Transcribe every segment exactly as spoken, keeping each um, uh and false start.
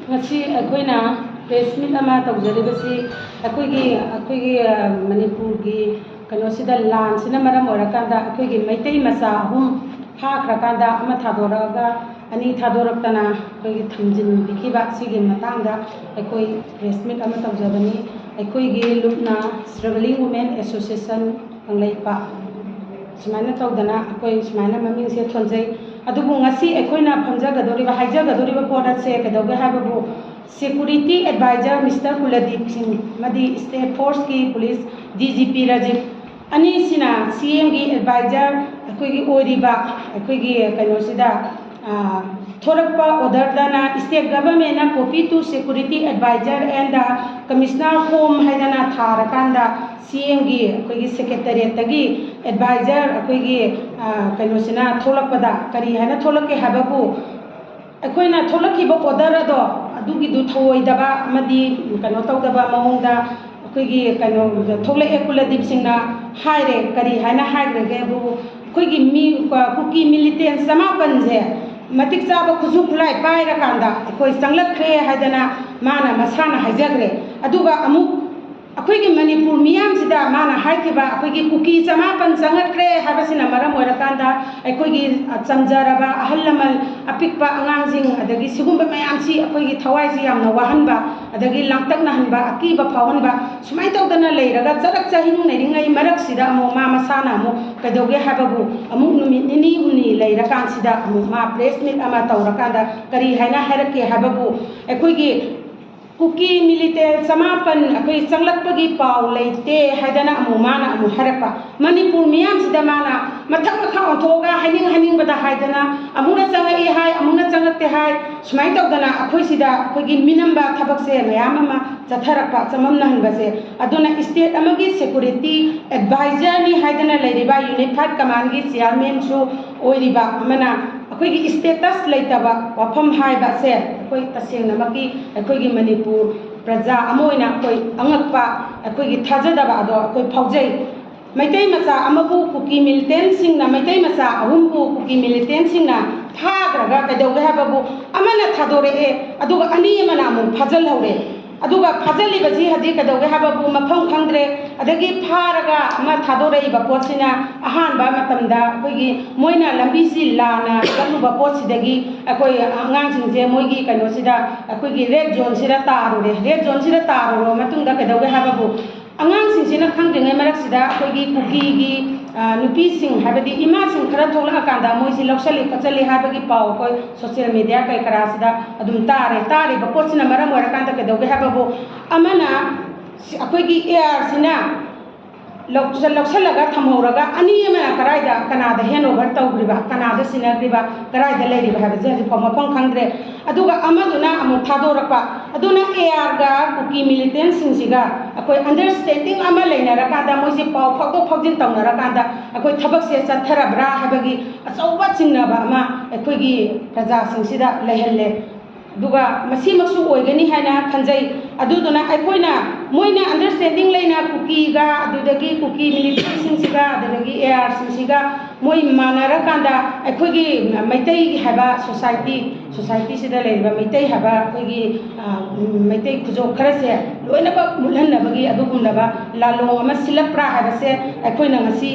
ꯉꯁꯤ ꯑꯩꯈꯣꯏꯅ press meet ꯑꯃ ꯇꯧꯖꯔꯤꯕꯁꯤ ꯑꯩꯈꯣꯏꯒꯤ ꯑꯩꯈꯣꯏꯒꯤ ꯃꯅꯤꯄꯨꯔꯒꯤ ꯀꯩꯅꯣꯁꯤꯗ ꯂꯥꯟꯁꯤꯅ ꯃꯔꯝ ꯑꯣꯏꯔꯀꯥꯟꯗ ꯑꯩꯈꯣꯏꯒꯤ ꯃꯩꯇꯩ ꯃꯆꯥ ꯑꯍꯨꯝ ꯐꯥꯈ꯭ꯔꯀꯥꯟꯗ ꯑꯃ ꯊꯥꯗꯣꯔꯛꯑꯒ ꯑꯅꯤ ꯊꯥꯗꯣꯔꯛꯇꯅ ꯑꯩꯈꯣꯏꯒꯤ ꯊꯝꯖꯤꯟꯕꯤꯈꯤꯕ ꯁꯤꯒꯤ ꯃꯇꯥꯡꯗ ꯑꯩꯈꯣꯏ press meet ꯑꯃ ꯇꯧꯖꯕꯅꯤ꯫ ꯑꯩꯈꯣꯏꯒꯤ ꯂꯨꯞꯅ Struggling Women Association ꯀꯪꯂꯩꯄꯥꯛ ꯁꯨꯃꯥꯏꯅ ꯇꯧꯗꯅ ꯑꯩꯈꯣꯏ ꯁꯨꯃꯥꯏꯅ ꯃꯃꯤꯡꯁꯦ ꯊꯣꯟꯖꯩ꯫ ꯑꯗꯨꯕꯨ ꯉꯁꯤ ꯑꯩꯈꯣꯏꯅ ꯐꯝꯖꯒꯗꯧꯔꯤꯕ, ꯍꯥꯏꯖꯒꯗꯧꯔꯤꯕ ꯄꯣꯠ ꯑꯁꯦ ꯀꯩꯗꯧꯒꯦ ꯍꯥꯏꯕꯕꯨ, security advisor Mister ꯀꯨꯂꯗꯤꯞ ꯁꯤꯡ ꯑꯃꯗꯤ state forceꯀꯤ police D G P Rajib ꯑꯅꯤꯁꯤꯅ C M ꯒꯤ advisor ꯑꯩꯈꯣꯏꯒꯤ ꯑꯣꯏꯔꯤꯕ ꯑꯩꯈꯣꯏꯒꯤ ꯀꯩꯅꯣꯁꯤꯗ, ꯑ, ꯊꯣꯔꯛꯄ orderꯗꯅ state governmentꯅ copy to security advisor and commissioner home ꯍꯥꯏꯗꯅ ꯊꯥꯔꯀꯥꯟꯗ C M ꯒꯤ ꯑꯩꯈꯣꯏꯒꯤ secretariatꯇꯒꯤ advisor ꯑꯩꯈꯣꯏꯒꯤ, ꯑ, ꯀꯩꯅꯣꯁꯤꯅ ꯊꯣꯛꯂꯛꯄꯗ ꯀꯔꯤ ꯍꯥꯏꯅ ꯊꯣꯛꯂꯛꯀꯦ ꯍꯥꯏꯕꯕꯨ, ꯑꯩꯈꯣꯏꯅ ꯊꯣꯛꯂꯛꯈꯤꯕ order ꯑꯗꯣ ꯑꯗꯨꯒꯤꯗꯨ ꯊꯧꯑꯣꯏꯗꯕ ꯑꯃꯗꯤ ꯀꯩꯅꯣ ꯇꯧꯗꯕ ꯃꯑꯣꯡꯗ ꯑꯩꯈꯣꯏꯒꯤ ꯀꯩꯅꯣ ꯊꯣꯛꯂꯛꯑꯦ꯫ ꯀꯨꯂꯗꯤꯞ ꯁꯤꯡꯅ ꯍꯥꯏꯔꯦ, ꯀꯔꯤ ꯍꯥꯏꯅ ꯍꯥꯏꯈ꯭ꯔꯒꯦꯕꯨ, ꯑꯩꯈꯣꯏꯒꯤ ꯃꯤ, ꯀꯨꯀꯤ militant ꯆꯃꯥꯄꯟꯁꯦ ꯃꯇꯤꯛ ꯆꯥꯕ ꯈꯨꯠꯁꯨ ꯈꯨꯠꯂꯥꯏ ꯄꯥꯏꯔꯀꯥꯟꯗ ꯑꯩꯈꯣꯏ ꯆꯪꯂꯛꯈ꯭ꯔꯦ ꯍꯥꯏꯗꯅ ꯃꯥꯅ ꯃꯁꯥꯅ ꯍꯥꯏꯖꯈ꯭ꯔꯦ꯫ ꯑꯗꯨꯒ ꯑꯃꯨꯛ ꯑꯩꯈꯣꯏꯒꯤ ꯃꯅꯤꯄꯨꯔ ꯃꯤꯌꯥꯝꯁꯤꯗ ꯃꯥꯅ ꯍꯥꯏꯈꯤꯕ ꯑꯩꯈꯣꯏꯒꯤ ꯀꯨꯀꯤ ꯆꯃꯥꯄꯟ ꯆꯪꯉꯛꯈ꯭ꯔꯦ ꯍꯥꯏꯕꯁꯤꯅ ꯃꯔꯝ ꯑꯣꯏꯔꯀꯥꯟꯗ ꯑꯩꯈꯣꯏꯒꯤ, ꯑ, ꯆꯝꯖꯔꯕ ꯑꯍꯜ ꯂꯃꯟ, ꯑꯄꯤꯛꯄ ꯑꯉꯥꯡꯁꯤꯡ, ꯑꯗꯒꯤ ꯁꯤꯒꯨꯝꯕ ꯃꯌꯥꯝꯁꯤ ꯑꯩꯈꯣꯏꯒꯤ ꯊꯋꯥꯏꯁꯤ ꯌꯥꯝꯅ ꯋꯥꯍꯟꯕ, ꯑꯗꯒꯤ ꯂꯥꯡꯇꯛꯅꯍꯟꯕ, ꯑꯀꯤꯕ ꯐꯥꯎꯍꯟꯕ, ꯁꯨꯃꯥꯏꯅ ꯇꯧꯗꯅ ꯂꯩꯔꯒ ꯆꯔꯛ ꯆꯍꯤꯡꯅꯔꯤꯉꯩ ꯃꯔꯛꯁꯤꯗ ꯑꯃꯨꯛ ꯃꯥ ꯃꯁꯥꯅ ꯑꯃꯨꯛ ꯀꯩꯗꯧꯒꯦ ꯍꯥꯏꯕꯕꯨ, ꯑꯃꯨꯛ ꯅꯨꯃꯤꯠ ꯅꯤꯅꯤ ꯍꯨꯝꯅꯤ ꯂꯩꯔꯀꯥꯟꯁꯤꯗ ꯑꯃꯨꯛ ꯃꯥ press meet ꯑꯃ ꯇꯧꯔꯀꯥꯟꯗ ꯀꯔꯤ ꯍꯥꯏꯅ ꯍꯥꯏꯔꯛꯀꯦ ꯍꯥꯏꯕꯕꯨ, ꯑꯩꯈꯣꯏꯒꯤ ꯀꯨꯀꯤ militant ꯆꯃꯥꯄꯟ ꯑꯩꯈꯣꯏ ꯆꯪꯂꯛꯄꯒꯤ ꯄꯥꯎ ꯂꯩꯇꯦ ꯍꯥꯏꯗꯅ ꯑꯃꯨꯛ ꯃꯥꯅ ꯑꯃꯨꯛ ꯍꯥꯏꯔꯛꯄ꯫ ꯃꯅꯤꯄꯨꯔ ꯃꯤꯌꯥꯝꯁꯤꯗ ꯃꯥꯅ ꯃꯊꯛ ꯃꯈꯥ ꯑꯣꯟꯊꯣꯛꯑꯒ ꯍꯥꯏꯅꯤꯡ ꯍꯥꯏꯅꯤꯡꯕꯗ ꯍꯥꯏꯗꯅ, ꯑꯃꯨꯛꯅ ꯆꯪꯉꯛꯏ ꯍꯥꯏ, ꯑꯃꯨꯛꯅ ꯆꯪꯉꯛꯇꯦ ꯍꯥꯏ, ꯁꯨꯃꯥꯏꯅ ꯇꯧꯗꯅ ꯑꯩꯈꯣꯏ ꯁꯤꯗ ꯑꯩꯈꯣꯏꯒꯤ ꯃꯤꯅꯝꯕ ꯊꯕꯛꯁꯦ ꯃꯌꯥꯝ ꯑꯃ ꯆꯠꯊꯔꯛꯄ, ꯆꯃꯝꯅꯍꯟꯕꯁꯦ꯫ ꯑꯗꯨꯅ state ꯑꯃꯒꯤ security advisorꯅꯤ ꯍꯥꯏꯗꯅ ꯂꯩꯔꯤꯕ Unified Commandꯒꯤ chairmanꯁꯨ ꯑꯣꯏꯔꯤꯕ ꯑꯃꯅ ꯑꯩꯈꯣꯏꯒꯤ status ꯂꯩꯇꯕ ꯋꯥꯐꯝ ꯍꯥꯏꯕ ꯑꯁꯦ ꯑꯩꯈꯣꯏ ꯇꯁꯦꯡꯅꯃꯛꯀꯤ ꯑꯩꯈꯣꯏꯒꯤ ꯃꯅꯤꯄꯨꯔ ꯄ꯭ꯔꯖꯥ ꯑꯃ ꯑꯣꯏꯅ ꯑꯩꯈꯣꯏ ꯑꯉꯛꯄ, ꯑꯩꯈꯣꯏꯒꯤ ꯊꯥꯖꯗꯕ ꯑꯗꯣ ꯑꯩꯈꯣꯏ ꯐꯥꯎꯖꯩ꯫ ꯃꯩꯇꯩ ꯃꯆꯥ ꯑꯃꯕꯨ ꯀꯨꯀꯤ militantꯁꯤꯡꯅ, ꯃꯩꯇꯩ ꯃꯆꯥ ꯑꯍꯨꯝꯕꯨ ꯀꯨꯀꯤ militantꯁꯤꯡꯅ ꯐꯥꯈ꯭ꯔꯒ ꯀꯩꯗꯧꯒꯦ ꯍꯥꯏꯕꯕꯨ, ꯑꯃꯅ ꯊꯥꯗꯣꯔꯛꯑꯦ, ꯑꯗꯨꯒ ꯑꯅꯤ ꯑꯃꯅ ꯑꯃꯨꯛ ꯐꯥꯖꯤꯜꯍꯧꯔꯦ꯫ ꯑꯗꯨꯒ ꯐꯥꯖꯤꯜꯂꯤꯕꯁꯤ ꯍꯧꯖꯤꯛ ꯀꯩꯗꯧꯒꯦ ꯍꯥꯏꯕꯕꯨ, ꯃꯐꯝ ꯈꯪꯗ꯭ꯔꯦ꯫ ꯑꯗꯒꯤ ꯐꯥꯔꯒ ꯑꯃ ꯊꯥꯗꯣꯔꯛꯏꯕ ꯄꯣꯠꯁꯤꯅ ꯑꯍꯥꯟꯕ ꯃꯇꯝꯗ ꯑꯩꯈꯣꯏꯒꯤ ꯃꯣꯏꯅ ꯂꯝꯕꯤꯁꯤ ꯂꯥꯟꯅ ꯆꯠꯂꯨꯕ ꯄꯣꯠꯁꯤꯗꯒꯤ ꯑꯩꯈꯣꯏ ꯑꯉꯥꯡꯁꯤꯡꯁꯦ ꯃꯣꯏꯒꯤ ꯀꯩꯅꯣꯁꯤꯗ, ꯑꯩꯈꯣꯏꯒꯤ red zoneꯁꯤꯗ ꯇꯥꯔꯨꯔꯦ꯫ Red zoneꯁꯤꯗ ꯇꯥꯔꯨꯔꯕ ꯃꯇꯨꯡꯗ ꯀꯩꯗꯧꯒꯦ ꯍꯥꯏꯕꯕꯨ, ꯑꯉꯥꯡꯁꯤꯡꯁꯤꯅ ꯈꯪꯗ꯭ꯔꯤꯉꯩ ꯃꯔꯛꯁꯤꯗ ꯑꯩꯈꯣꯏꯒꯤ ꯀꯨꯀꯤꯒꯤ, ꯑ, ꯅꯨꯄꯤꯁꯤꯡ, ꯍꯥꯏꯕꯗꯤ ꯏꯃꯥꯁꯤꯡ ꯈꯔ ꯊꯣꯛꯂꯛꯑꯀꯥꯟꯗ ꯃꯣꯏꯁꯤ ꯂꯧꯁꯜꯂꯤ ꯈꯣꯠꯆꯜꯂꯤ ꯍꯥꯏꯕꯒꯤ ꯄꯥꯎ ꯑꯩꯈꯣꯏ social media ꯀꯩ ꯀꯔꯥꯁꯤꯗ ꯑꯗꯨꯝ ꯇꯥꯔꯦ꯫ ꯇꯥꯔꯤꯕ ꯄꯣꯠꯁꯤꯅ ꯃꯔꯝ ꯑꯣꯏꯔꯀꯥꯟꯗ ꯀꯩꯗꯧꯒꯦ ꯍꯥꯏꯕꯕꯨ, ꯑꯃꯅ ꯁꯤ-, ꯑꯩꯈꯣꯏꯒꯤ ARꯁꯤꯅ ꯂꯧꯁꯜ-, ꯂꯧꯁꯜꯂꯒ ꯊꯝꯍꯧꯔꯒ, ꯑꯅꯤ ꯑꯃꯅ ꯀꯗꯥꯏꯗ, ꯀꯅꯥꯗ hand over ꯇꯧꯈ꯭ꯔꯤꯕ, ꯀꯅꯥꯗ ꯁꯤꯟꯅꯈ꯭ꯔꯤꯕ, ꯀꯗꯥꯏꯗ ꯂꯩꯔꯤꯕ ꯍꯥꯏꯕꯁꯦ ꯍꯧꯖꯤꯛꯐꯥꯎ ꯃꯐꯝ ꯈꯪꯗ꯭ꯔꯦ꯫ ꯑꯗꯨꯒ ꯑꯃꯗꯨꯅ ꯑꯃꯨꯛ ꯊꯥꯗꯣꯔꯛꯄ, ꯑꯗꯨꯅ ARꯒ ꯀꯨꯀꯤ militantꯁꯤꯡꯁꯤꯒ ꯑꯩꯈꯣꯏ understanding ꯑꯃ ꯂꯩꯅꯔꯀꯥꯟꯗ, ꯃꯣꯏꯁꯦ ꯄꯥꯎ ꯐꯥꯎꯗꯣꯛ ꯐꯥꯎꯖꯤꯟ ꯇꯧꯅꯔꯀꯥꯟꯗ ꯑꯩꯈꯣꯏ ꯊꯕꯛꯁꯦ ꯆꯠꯊꯔꯕ꯭ꯔꯥ ꯍꯥꯏꯕꯒꯤ ꯑꯆꯧꯕ ꯆꯤꯡꯅꯕ ꯑꯃ ꯑꯩꯈꯣꯏꯒꯤ ꯄ꯭ꯔꯖꯥꯁꯤꯡꯁꯤꯗ ꯂꯩꯍꯜꯂꯦ꯫ ꯑꯗꯨꯒ ꯃꯁꯤꯃꯛꯁꯨ ꯑꯣꯏꯒꯅꯤ ꯍꯥꯏꯅ ꯈꯟꯖꯩ꯫ ꯑꯗꯨꯗꯨꯅ ꯑꯩꯈꯣꯏꯅ, ꯃꯣꯏꯅ understanding ꯂꯩꯅ ꯀꯨꯀꯤꯒ, ꯑꯗꯨꯗꯒꯤ ꯀꯨꯀꯤ militantꯁꯤꯡꯁꯤꯒ, ꯑꯗꯨꯗꯒꯤ ARꯁꯤꯡꯁꯤꯒ ꯃꯣꯏ ꯃꯥꯟꯅꯔꯀꯥꯟꯗ ꯑꯩꯈꯣꯏꯒꯤ ꯃꯩꯇꯩ ꯍꯥꯏꯕ society, societyꯁꯤꯗ ꯂꯩꯔꯤꯕ ꯃꯩꯇꯩ ꯍꯥꯏꯕ ꯑꯩꯈꯣꯏꯒꯤ, ꯑ, ꯃꯩꯇꯩ ꯈꯨꯖꯣꯞ ꯈꯔꯁꯦ ꯂꯣꯏꯅꯃꯛ ꯃꯨꯠꯍꯟꯅꯕꯒꯤ ꯑꯗꯨꯒꯨꯝꯂꯕ ꯂꯥꯂꯣꯡ ꯑꯃ ꯁꯤꯜꯂꯛꯄ꯭ꯔꯥ ꯍꯥꯏꯕꯁꯦ ꯑꯩꯈꯣꯏꯅ ꯉꯁꯤ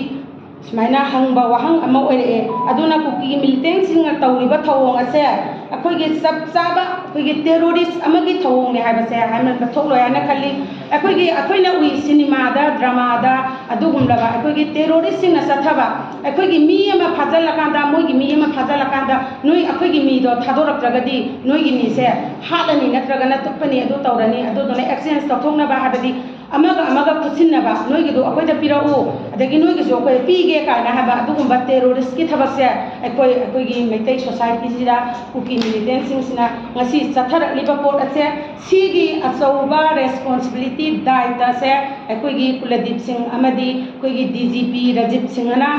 ꯁꯨꯃꯥꯏꯅ ꯍꯪꯕ ꯋꯥꯍꯪ ꯑꯃ ꯑꯣꯏꯔꯛꯑꯦ꯫ ꯑꯗꯨꯅ ꯀꯨꯀꯤ militantꯁꯤꯡꯅ ꯇꯧꯔꯤꯕ ꯊꯧꯑꯣꯡ ꯑꯁꯦ ꯑꯩꯈꯣꯏꯒꯤ ꯆꯞ ꯆꯥꯕ ꯑꯩꯈꯣꯏꯒꯤ terrorist ꯑꯃꯒꯤ ꯊꯧꯑꯣꯡꯅꯦ ꯍꯥꯏꯕꯁꯦ ꯍꯥꯏꯃꯟꯕ ꯊꯣꯛꯂꯣꯏ ꯍꯥꯏꯅ ꯈꯜꯂꯤ꯫ ꯑꯩꯈꯣꯏꯒꯤ, ꯑꯩꯈꯣꯏꯅ ꯎꯏ ꯁꯤꯅꯦꯃꯥꯗ, dramaꯗ, ꯑꯗꯨꯒꯨꯝꯂꯕ ꯑꯩꯈꯣꯏꯒꯤ terroristꯁꯤꯡꯅ ꯆꯠꯊꯕ, ꯑꯩꯈꯣꯏꯒꯤ ꯃꯤ ꯑꯃ ꯐꯥꯖꯤꯜꯂꯀꯥꯟꯗ, ꯃꯣꯏꯒꯤ ꯃꯤ ꯑꯃ ꯐꯥꯖꯤꯜꯂꯀꯥꯟꯗ, "ꯅꯣꯏ ꯑꯩꯈꯣꯏꯒꯤ ꯃꯤꯗꯣ ꯊꯥꯗꯣꯔꯛꯇ꯭ꯔꯒꯗꯤ ꯅꯣꯏꯒꯤ ꯃꯤꯁꯦ ꯍꯥꯠꯂꯅꯤ, ꯅꯠꯇ꯭ꯔꯒꯅ ꯇꯨꯞꯄꯅꯤ, ꯑꯗꯨ ꯇꯧꯔꯅꯤ, ꯑꯗꯨꯗꯨꯅ exchange ꯇꯧꯊꯣꯛꯅꯕ", ꯍꯥꯏꯕꯗꯤ ꯑꯃꯒ ꯑꯃꯒ ꯈꯨꯠꯁꯤꯟꯅꯕ, "ꯅꯣꯏꯒꯤꯗꯣ ꯑꯩꯈꯣꯏꯗ ꯄꯤꯔꯛꯎ, ꯑꯗꯒꯤ ꯅꯣꯏꯒꯤꯁꯨ ꯑꯩꯈꯣꯏꯗ ꯄꯤꯒꯦ" ꯀꯥꯏꯅ ꯍꯥꯏꯕ ꯑꯗꯨꯒꯨꯝꯕ terroristꯀꯤ ꯊꯕꯛꯁꯦ ꯑꯩꯈꯣꯏ, ꯑꯩꯈꯣꯏꯒꯤ ꯃꯩꯇꯩ societyꯁꯤꯗ ꯀꯨꯀꯤ militantꯁꯤꯡꯁꯤꯅ ꯉꯁꯤ ꯆꯠꯊꯔꯛꯂꯤꯕ ꯄꯣꯠ ꯑꯁꯦ, ꯁꯤꯒꯤ ꯑꯆꯧꯕ responsibility, ꯗꯥꯏꯇꯁꯦ ꯑꯩꯈꯣꯏꯒꯤ ꯀꯨꯂꯗꯤꯞꯁꯤꯡ ꯑꯃꯗꯤ ꯑꯩꯈꯣꯏꯒꯤ DGP ꯔꯥꯖꯤꯞ ꯁꯤꯡꯍꯅ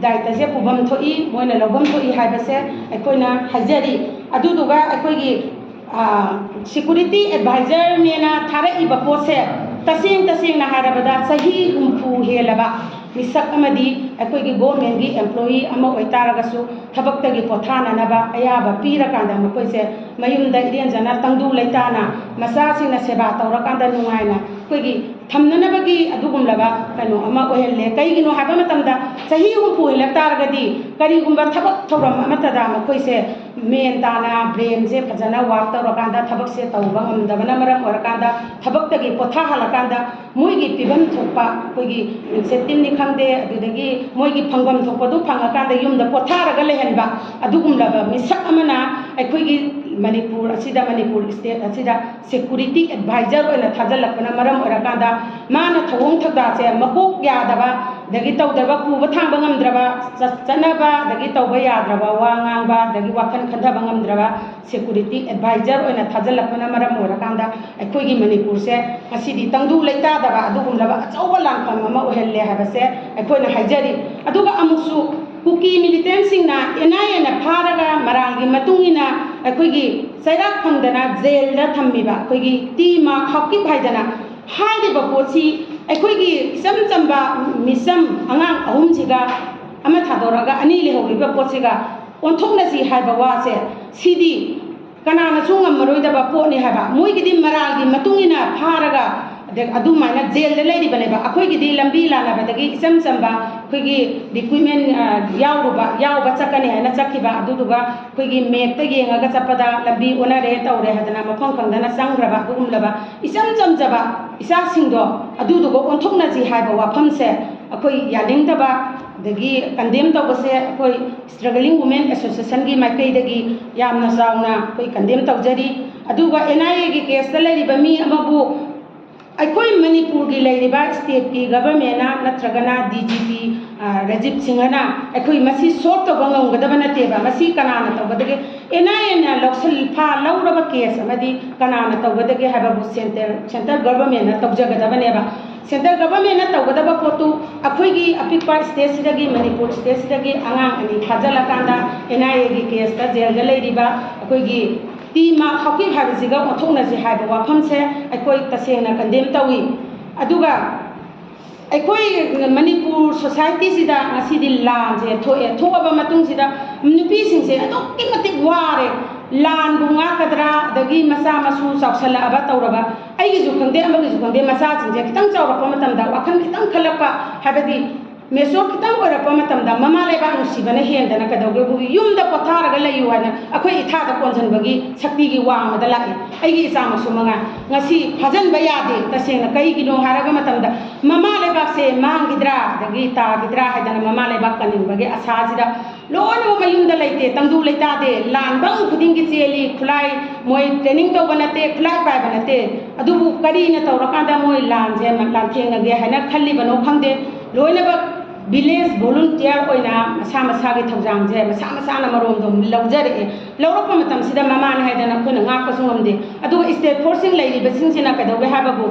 ꯗꯥꯏꯇꯁꯦ ꯄꯨꯐꯝ ꯊꯣꯛꯏ, ꯃꯣꯏꯅ ꯂꯧꯐꯝ ꯊꯣꯛꯏ ꯍꯥꯏꯕꯁꯦ ꯑꯩꯈꯣꯏꯅ ꯍꯥꯏꯖꯔꯤ꯫ ꯑꯗꯨꯗꯨꯒ ꯑꯩꯈꯣꯏꯒꯤ, ꯑ, security advisorꯅꯦꯅ ꯊꯥꯔꯛꯏꯕ ꯄꯣꯠꯁꯦ, ꯇꯁꯦꯡ ꯇꯁꯦꯡꯅ ꯍꯥꯏꯔꯕꯗ ꯆꯍꯤ ꯍꯨꯝꯐꯨ ꯍꯦꯜꯂꯕ, ꯃꯤꯁꯛ ꯑꯃꯗꯤ ꯑꯩꯈꯣꯏꯒꯤ ꯒꯣꯔꯃꯦꯟꯒꯤ ꯑꯦꯝꯄ꯭ꯂꯣꯌꯤ ꯑꯃ ꯑꯣꯏꯇꯥꯔꯒꯁꯨ ꯊꯕꯛꯇꯒꯤ ꯄꯣꯊꯥꯅꯅꯕ ꯑꯌꯥꯕ ꯄꯤꯔꯀꯥꯟꯗ ꯃꯈꯣꯏꯁꯦ ꯃꯌꯨꯝꯗ ꯏꯔꯦꯟꯖꯅ ꯇꯪꯗꯨ ꯂꯩꯇꯥꯅ ꯃꯆꯥꯁꯤꯡꯅ ꯁꯦꯕꯥ ꯇꯧꯔꯀꯥꯟꯗ ꯅꯨꯡꯉꯥꯏꯅ ꯑꯩꯈꯣꯏꯒꯤ ꯊꯝꯅꯅꯕꯒꯤ ꯑꯗꯨꯒꯨꯝꯂꯕ ꯀꯩꯅꯣ ꯑꯃ ꯑꯣꯏꯍꯜꯂꯦ꯫ ꯀꯩꯒꯤꯅꯣ ꯍꯥꯏꯕ ꯃꯇꯝꯗ ꯆꯍꯤ ꯍꯨꯝꯐꯨ ꯍꯦꯜꯂꯛ ꯇꯥꯔꯒꯗꯤ ꯀꯔꯤꯒꯨꯝꯕ ꯊꯕꯛ ꯊꯧꯔꯝ ꯑꯃꯠꯇꯗ ꯃꯈꯣꯏꯁꯦ ꯃꯦꯟ ꯇꯥꯅ ꯕ꯭ꯔꯦꯟꯁꯦ ꯐꯖꯅ ꯋꯥꯛ ꯇꯧꯔꯀꯥꯟꯗ ꯊꯕꯛꯁꯦ ꯇꯧꯕ ꯉꯝꯗꯕꯅ ꯃꯔꯝ ꯑꯣꯏꯔꯀꯥꯟꯗ ꯊꯕꯛꯇꯒꯤ ꯄꯣꯊꯥꯍꯜꯂꯀꯥꯟꯗ ꯃꯣꯏꯒꯤ ꯄꯤꯐꯝ ꯊꯣꯛꯄ ꯑꯩꯈꯣꯏꯒꯤ ꯏꯟꯁꯦꯟꯇꯤꯞꯅꯤ ꯈꯪꯗꯦ, ꯑꯗꯨꯗꯒꯤ ꯃꯣꯏꯒꯤ ꯐꯪꯐꯝ ꯊꯣꯛꯄꯗꯨ ꯐꯪꯉꯀꯥꯟꯗ ꯌꯨꯝꯗ ꯄꯣꯊꯥꯔꯒ ꯂꯩꯍꯟꯕ ꯑꯗꯨꯒꯨꯝꯂꯕ ꯃꯤꯁꯛ ꯑꯃꯅ ꯑꯩꯈꯣꯏꯒꯤ ꯃꯅꯤꯄꯨꯔ ꯑꯁꯤꯗ, ꯃꯅꯤꯄꯨꯔ ꯁ꯭ꯇꯦꯠ ꯑꯁꯤꯗ ꯁꯦꯀꯨꯔꯤꯇꯤ ꯑꯦꯗꯚꯥꯏꯖꯔ ꯑꯣꯏꯅ ꯊꯥꯖꯤꯜꯂꯛꯄꯅ ꯃꯔꯝ ꯑꯣꯏꯔꯀꯥꯟꯗ ꯃꯥꯅ ꯊꯧꯑꯣꯡ ꯊꯧꯗꯥꯁꯦ ꯃꯀꯣꯛ ꯌꯥꯗꯕ, ꯑꯗꯒꯤ ꯇꯧꯗꯕ, ꯄꯨꯕ ꯊꯥꯡꯕ ꯉꯝꯗ꯭ꯔꯕ, ꯆꯠ-, ꯆꯠꯅꯕ, ꯑꯗꯒꯤ ꯇꯧꯕ ꯌꯥꯗ꯭ꯔꯕ ꯋꯥ ꯉꯥꯡꯕ, ꯑꯗꯒꯤ ꯋꯥꯈꯜ ꯈꯟꯊꯕ ꯉꯝꯗ꯭ꯔꯕ ꯁꯦꯀꯨꯔꯤꯇꯤ ꯑꯦꯗꯚꯥꯏꯖꯔ ꯑꯣꯏꯅ ꯊꯥꯖꯤꯜꯂꯛꯄꯅ ꯃꯔꯝ ꯑꯣꯏꯔꯀꯥꯟꯗ ꯑꯩꯈꯣꯏꯒꯤ ꯃꯅꯤꯄꯨꯔꯁꯦ ꯉꯁꯤꯗꯤ ꯇꯪꯗꯨ ꯂꯩꯇꯥꯗꯕ ꯑꯗꯨꯒꯨꯝꯂꯕ ꯑꯆꯧꯕ ꯂꯥꯟꯐꯝ ꯑꯃ ꯑꯣꯏꯍꯜꯂꯦ ꯍꯥꯏꯕꯁꯦ ꯑꯩꯈꯣꯏꯅ ꯍꯥꯏꯖꯔꯤ꯫ ꯑꯗꯨꯒ ꯑꯃꯨꯛꯁꯨ ꯀꯨꯀꯤ ꯃꯤꯂꯤꯇꯦꯟꯁꯤꯡꯅ ꯑꯦꯟ ꯑꯥꯏ ꯑꯦꯅ ꯐꯥꯔꯒ ꯃꯔꯥꯜꯒꯤ ꯃꯇꯨꯡ ꯏꯟꯅ ꯑꯩꯈꯣꯏꯒꯤ ꯆꯩꯔꯥꯛ ꯐꯪꯗꯅ ꯖꯦꯜꯗ ꯊꯝꯃꯤꯕ ꯑꯩꯈꯣꯏꯒꯤ ꯇꯤ ꯃꯥꯔꯛ ꯍꯥꯎꯀꯤꯞ ꯍꯥꯏꯗꯅ ꯍꯥꯏꯔꯤꯕ ꯄꯣꯠꯁꯤ ꯑꯩꯈꯣꯏꯒꯤ ꯏꯆꯝ ꯆꯝꯕ ꯃꯤꯆꯝ ꯑꯉꯥꯡ ꯑꯍꯨꯝꯁꯤꯒ ꯑꯃ ꯊꯥꯗꯣꯔꯛꯑꯒ ꯑꯅꯤ ꯂꯩꯍꯧꯔꯤꯕ ꯄꯣꯠꯁꯤꯒ ꯑꯣꯟꯊꯣꯛꯅꯁꯤ ꯍꯥꯏꯕ ꯋꯥꯁꯦ ꯁꯤꯗꯤ ꯀꯅꯥꯅꯁꯨ ꯉꯝꯃꯔꯣꯏꯗꯕ ꯄꯣꯠꯅꯤ ꯍꯥꯏꯕ꯫ ꯃꯣꯏꯒꯤꯗꯤ ꯃꯔꯥꯜꯒꯤ ꯃꯇꯨꯡ ꯏꯟꯅ ꯐꯥꯔꯒ ꯑꯗ-, ꯑꯗꯨꯃꯥꯏꯅ ꯖꯦꯜꯗ ꯂꯩꯔꯤꯕꯅꯦꯕ꯫ ꯑꯩꯈꯣꯏꯒꯤꯗꯤ ꯂꯝꯕꯤ ꯂꯥꯟꯅꯕꯗꯒꯤ ꯏꯆꯝ ꯆꯝꯕ ꯑꯩꯈꯣꯏꯒꯤ ꯔꯤꯀ꯭ꯔꯨꯠꯃꯦꯟ, ꯑ, ꯌꯥꯎꯔꯨꯕ, ꯌꯥꯎꯕ ꯆꯠꯀꯅꯤ ꯍꯥꯏꯅ ꯆꯠꯈꯤꯕ, ꯑꯗꯨꯗꯨꯒ ꯑꯩꯈꯣꯏꯒꯤ ꯃꯦꯞꯇ ꯌꯦꯡꯉꯒ ꯆꯠꯄꯗ ꯂꯝꯕꯤ ꯑꯣꯟꯅꯔꯦ ꯇꯧꯔꯦ ꯍꯥꯏꯗꯅ ꯃꯐꯝ ꯈꯪꯗꯅ ꯆꯪꯈ꯭ꯔꯕ ꯑꯗꯨꯒꯨꯝꯂꯕ ꯏꯆꯝ ꯆꯝꯖꯕ ꯏꯆꯥꯁꯤꯡꯗꯣ ꯑꯗꯨꯗꯨꯒ ꯑꯣꯟꯊꯣꯛꯅꯁꯤ ꯍꯥꯏꯕ ꯋꯥꯐꯝꯁꯦ ꯑꯩꯈꯣꯏ ꯌꯥꯅꯤꯡꯗꯕ, ꯑꯗꯒꯤ ꯀꯟꯗꯦꯝ ꯇꯧꯕꯁꯦ ꯑꯩꯈꯣꯏ ꯁ꯭ꯇ꯭ꯔꯒꯂꯤꯡ ꯋꯨꯃꯦꯟ ꯑꯦꯁꯣꯁꯤꯌꯦꯁꯟꯒꯤ ꯃꯥꯏꯀꯩꯗꯒꯤ ꯌꯥꯝꯅ ꯆꯥꯎꯅ ꯑꯩꯈꯣꯏ ꯀꯟꯗꯦꯝ ꯇꯧꯖꯔꯤ꯫ ꯑꯗꯨꯒ ꯑꯦꯟ ꯑꯥꯏ ꯑꯦꯒꯤ ꯀꯦꯁꯇ ꯂꯩꯔꯤꯕ ꯃꯤ ꯑꯃꯕꯨ ꯑꯩꯈꯣꯏ ꯃꯅꯤꯄꯨꯔꯒꯤ ꯂꯩꯔꯤꯕ ꯁ꯭ꯇꯦꯠꯀꯤ ꯒꯚꯔꯟꯃꯦꯟꯅ ꯅꯠꯇ꯭ꯔꯒꯅ ꯗꯤ ꯖꯤ ꯄꯤ, ꯑ, ꯔꯥꯖꯤꯕ ꯁꯤꯡꯍꯅ ꯑꯩꯈꯣꯏ ꯃꯁꯤ ꯁꯣꯜꯕ ꯇꯧꯕ ꯉꯝꯒꯗꯕ ꯅꯠꯇꯦꯕ꯫ ꯃꯁꯤ ꯀꯅꯥꯅ ꯇꯧꯒꯗꯒꯦ? ꯑꯦꯟ ꯑꯥꯏ ꯑꯦꯅ ꯂꯧꯁꯤꯜ ꯐꯥ ꯂꯧꯔꯕ ꯀꯦꯁ ꯑꯃꯗꯤ ꯀꯅꯥꯅ ꯇꯧꯒꯗꯒꯦ ꯍꯥꯏꯕꯕꯨ ꯁꯦꯟꯇꯔ, ꯁꯦꯟꯇꯔ ꯒꯚꯔꯟꯃꯦꯟꯅ ꯇꯧꯖꯒꯗꯕꯅꯦꯕ꯫ ꯁꯦꯟꯇꯔ ꯒꯚꯔꯟꯃꯦꯟꯅ ꯇꯧꯒꯗꯕ ꯄꯣꯠꯇꯨ ꯑꯩꯈꯣꯏꯒꯤ ꯑꯄꯤꯛꯄ ꯁ꯭ꯇꯦꯠꯁꯤꯗꯒꯤ, ꯃꯅꯤꯄꯨꯔ ꯁ꯭ꯇꯦꯠꯁꯤꯗꯒꯤ ꯑꯉꯥꯡ ꯑꯅꯤ ꯐꯥꯖꯤꯜꯂꯀꯥꯟꯗ ꯑꯦꯟ ꯑꯥꯏ ꯑꯦꯒꯤ ꯀꯦꯁꯇ ꯖꯦꯜꯗ ꯂꯩꯔꯤꯕ ꯑꯩꯈꯣꯏꯒꯤ ꯇꯤ ꯃꯥꯔꯛ ꯍꯥꯎꯀꯤꯞ ꯍꯥꯏꯕꯁꯤꯒ ꯑꯣꯟꯊꯣꯛꯅꯁꯤ ꯍꯥꯏꯕ ꯋꯥꯐꯝꯁꯦ ꯑꯩꯈꯣꯏ ꯇꯁꯦꯡꯅ ꯀꯟꯗꯦꯝ ꯇꯧꯏ꯫ ꯑꯗꯨꯒ ꯑꯩꯈꯣꯏ ꯃꯅꯤꯄꯨꯔ ꯁꯣꯁꯥꯏꯇꯤꯁꯤꯗ ꯉꯁꯤꯗꯤ ꯂꯥꯟꯁꯦ ꯊꯣꯛꯑꯦ꯫ ꯊꯣꯛꯑꯕ ꯃꯇꯨꯡꯁꯤꯗ ꯅꯨꯄꯤꯁꯤꯡꯁꯦ ꯑꯗꯨꯛꯀꯤ ꯃꯇꯤꯛ ꯋꯥꯔꯦ꯫ ꯂꯥꯟꯕꯨ ꯉꯥꯛꯀꯗ꯭ꯔꯥ, ꯑꯗꯒꯤ ꯃꯆꯥ ꯃꯁꯨ ꯆꯥꯎꯁꯜꯂꯛꯑꯕ ꯇꯧꯔꯕ, ꯑꯩꯒꯤꯁꯨ ꯈꯪꯗꯦ, ꯑꯃꯒꯤꯁꯨ ꯈꯪꯗꯦ, ꯃꯆꯥꯁꯤꯡꯁꯦ ꯈꯤꯇꯪ ꯆꯥꯎꯔꯛꯄ ꯃꯇꯝꯗ, ꯋꯥꯈꯜ ꯈꯤꯇꯪ ꯈꯜꯂꯛꯄ, ꯍꯥꯏꯕꯗꯤ mature ꯈꯤꯇꯪ ꯑꯣꯏꯔꯛꯄ ꯃꯇꯝꯗ ꯃꯃꯥ ꯂꯩꯕꯥꯛ ꯅꯨꯡꯁꯤꯕꯅ ꯍꯦꯟꯗꯅ ꯀꯩꯗꯧꯒꯦꯕꯨ, ꯌꯨꯝꯗ ꯄꯣꯊꯥꯔꯒ ꯂꯩꯌꯨ ꯍꯥꯏꯅ ꯑꯩꯈꯣꯏ ꯏꯊꯥꯗ ꯀꯣꯟꯁꯤꯟꯕꯒꯤ ꯁꯛꯇꯤꯒꯤ ꯋꯥꯡꯃꯗ ꯂꯥꯛꯑꯦ꯫ ꯑꯩꯒꯤ ꯏꯆꯥꯃꯛꯁꯨ ꯃꯉꯥꯏ꯫ ꯉꯁꯤ ꯐꯥꯖꯤꯟꯕ ꯌꯥꯗꯦ꯫ ꯇꯁꯦꯡꯅ ꯀꯩꯒꯤꯅꯣ ꯍꯥꯏꯔꯕ ꯃꯇꯝꯗ, ꯃꯃꯥ ꯂꯩꯕꯥꯛꯁꯦ ꯃꯥꯡꯈꯤꯗ꯭ꯔꯥ, ꯑꯗꯒꯤ ꯇꯥꯈꯤꯗ꯭ꯔꯥ ꯍꯥꯏꯗꯅ ꯃꯃꯥ ꯂꯩꯕꯥꯛ ꯀꯟꯅꯤꯡꯕꯒꯤ ꯑꯁꯥꯁꯤꯗ ꯂꯣꯏꯅꯃꯛ ꯃꯌꯨꯝꯗ ꯂꯩꯇꯦ, ꯇꯪꯗꯨ ꯂꯩꯇꯥꯗꯦ, ꯂꯥꯟꯐꯝ ꯈꯨꯗꯤꯡꯒꯤ ꯆꯦꯜꯂꯤ꯫ ꯈꯨꯠꯂꯥꯏ, ꯃꯣꯏ training ꯇꯧꯕ ꯅꯠꯇꯦ, ꯈꯨꯠꯂꯥꯏ ꯄꯥꯏꯕ ꯅꯠꯇꯦ꯫ ꯑꯗꯨꯕꯨ ꯀꯔꯤꯅ ꯇꯧꯔꯀꯥꯟꯗ ꯃꯣꯏ ꯂꯥꯟꯁꯦ ꯂꯥꯟꯊꯦꯡꯅꯒꯦ ꯍꯥꯏꯅ ꯈꯜꯂꯤꯕꯅꯣ ꯈꯪꯗꯦ꯫ ꯂꯣꯏꯅꯃꯛ village volunteer ꯑꯣꯏꯅ ꯃꯁꯥ ꯃꯁꯥꯒꯤ ꯊꯧꯗꯥꯡꯁꯦ ꯃꯁꯥ ꯃꯁꯥꯅ ꯃꯔꯣꯝꯗꯣꯝ ꯂꯧꯖꯔꯛꯑꯦ꯫ ꯂꯧꯔꯛꯄ ꯃꯇꯝꯁꯤꯗ ꯃꯃꯥꯅꯤ ꯍꯥꯏꯗꯅ ꯑꯩꯈꯣꯏꯅ ꯉꯥꯛꯄꯁꯨ ꯉꯝꯗꯦ꯫ ꯑꯗꯨꯒ state force ꯁꯤꯡ ꯂꯩꯔꯤꯕꯁꯤꯡꯁꯤꯅ ꯀꯩꯗꯧꯒꯦ ꯍꯥꯏꯕꯕꯨ,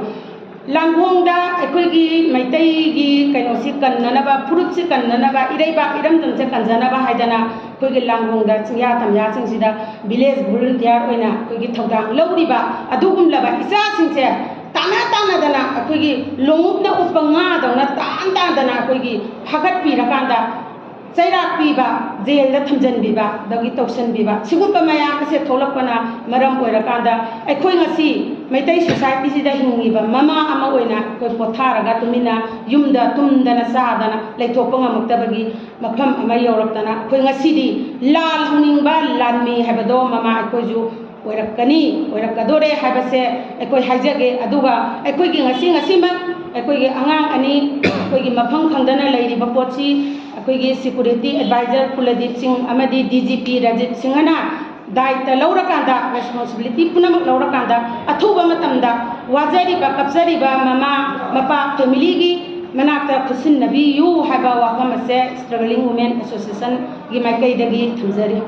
ꯂꯥꯡꯒꯣꯡꯗ ꯑꯩꯈꯣꯏꯒꯤ ꯃꯩꯇꯩꯒꯤ ꯀꯩꯅꯣꯁꯤ ꯀꯟꯅꯅꯕ, ꯐꯨꯔꯨꯞꯁꯤ ꯀꯟꯅꯅꯕ, ꯏꯔꯩꯕꯥꯛ ꯏꯔꯝꯗꯝꯁꯦ ꯀꯟꯖꯅꯕ ꯍꯥꯏꯗꯅ ꯑꯩꯈꯣꯏꯒꯤ ꯂꯥꯡꯒꯣꯡꯗ ꯆꯤꯡꯌꯥ ꯇꯝꯌꯥꯁꯤꯡꯁꯤꯗ village volunteer ꯑꯣꯏꯅ ꯑꯩꯈꯣꯏꯒꯤ ꯊꯧꯗꯥꯡ ꯂꯧꯔꯤꯕ ꯑꯗꯨꯒꯨꯝꯂꯕ ꯏꯆꯥꯁꯤꯡꯁꯦ ꯇꯥꯟꯅ ꯇꯥꯟꯅꯗꯅ, ꯑꯩꯈꯣꯏꯒꯤ ꯂꯣꯡꯎꯞꯅ ꯎꯞꯄ ꯉꯥꯗꯧꯅ ꯇꯥꯟ ꯇꯥꯟꯗꯅ ꯑꯩꯈꯣꯏꯒꯤ ꯐꯥꯒꯠꯄꯤꯔꯀꯥꯟꯗ, ꯆꯩꯔꯥꯛ ꯄꯤꯕ, ꯖꯦꯜꯗ ꯊꯝꯖꯤꯟꯕꯤꯕ, ꯑꯗꯒꯤ ꯇꯧꯁꯤꯟꯕꯤꯕ, ꯁꯤꯒꯨꯝꯕ ꯃꯌꯥꯝ ꯑꯁꯦ ꯊꯣꯛꯂꯛꯄꯅ ꯃꯔꯝ ꯑꯣꯏꯔꯀꯥꯟꯗ, ꯑꯩꯈꯣꯏ ꯉꯁꯤ ꯃꯩꯇꯩ ꯁꯣꯁꯥꯏꯇꯤꯁꯤꯗ ꯍꯤꯡꯉꯤꯕ ꯃꯃꯥ ꯑꯃ ꯑꯣꯏꯅ ꯑꯩꯈꯣꯏ ꯄꯣꯊꯥꯔꯒ ꯇꯨꯃꯤꯟꯅ ꯌꯨꯝꯗ ꯇꯨꯝꯗꯅ ꯆꯥꯗꯅ ꯂꯩꯊꯣꯛꯄ ꯉꯝꯃꯛꯇꯕꯒꯤ ꯃꯐꯝ ꯑꯃ ꯌꯧꯔꯛꯇꯅ, ꯑꯩꯈꯣꯏ ꯉꯁꯤꯗꯤ ꯂꯥꯜ ꯍꯧꯅꯤꯡꯕ ꯂꯥꯟꯃꯤ ꯍꯥꯏꯕꯗꯣ ꯃꯃꯥ ꯑꯩꯈꯣꯏꯁꯨ ꯑꯣꯏꯔꯛꯀꯅꯤ, ꯑꯣꯏꯔꯛꯀꯗꯣꯔꯦ ꯍꯥꯏꯕꯁꯦ ꯑꯩꯈꯣꯏ ꯍꯥꯏꯖꯒꯦ꯫ ꯑꯗꯨꯒ ꯑꯩꯈꯣꯏꯒꯤ ꯉꯁꯤ, ꯉꯁꯤꯃꯛ ꯑꯩꯈꯣꯏꯒꯤ ꯑꯉꯥꯡ ꯑꯅꯤ ꯑꯩꯈꯣꯏꯒꯤ ꯃꯐꯝ ꯈꯪꯗꯅ ꯂꯩꯔꯤꯕ ꯄꯣꯠꯁꯤ ꯑꯩꯈꯣꯏꯒꯤ security advisor ꯀꯨꯂꯗꯤꯞ ꯁꯤꯡ ꯑꯃꯗꯤ D G P ꯔꯥꯖꯤꯕ ꯁꯤꯡꯍꯅ ꯗꯥꯏꯇ ꯂꯧꯔꯀꯥꯟꯗ, responsibility ꯄꯨꯝꯅꯃꯛ ꯂꯧꯔꯀꯥꯟꯗ, ꯑꯊꯨꯕ ꯃꯇꯝꯗ ꯋꯥꯖꯔꯤꯕ, ꯀꯞꯆꯔꯤꯕ ꯃꯃꯥ ꯃꯄꯥ family ꯒꯤ ꯃꯅꯥꯛꯇ ꯈꯨꯠꯁꯤꯟꯅꯕꯤꯌꯨ ꯍꯥꯏꯕ ꯋꯥꯐꯝ ꯑꯁꯦ Struggling Women Association ꯒꯤ ꯃꯥꯏꯀꯩꯗꯒꯤ ꯊꯝꯖꯔꯤ꯫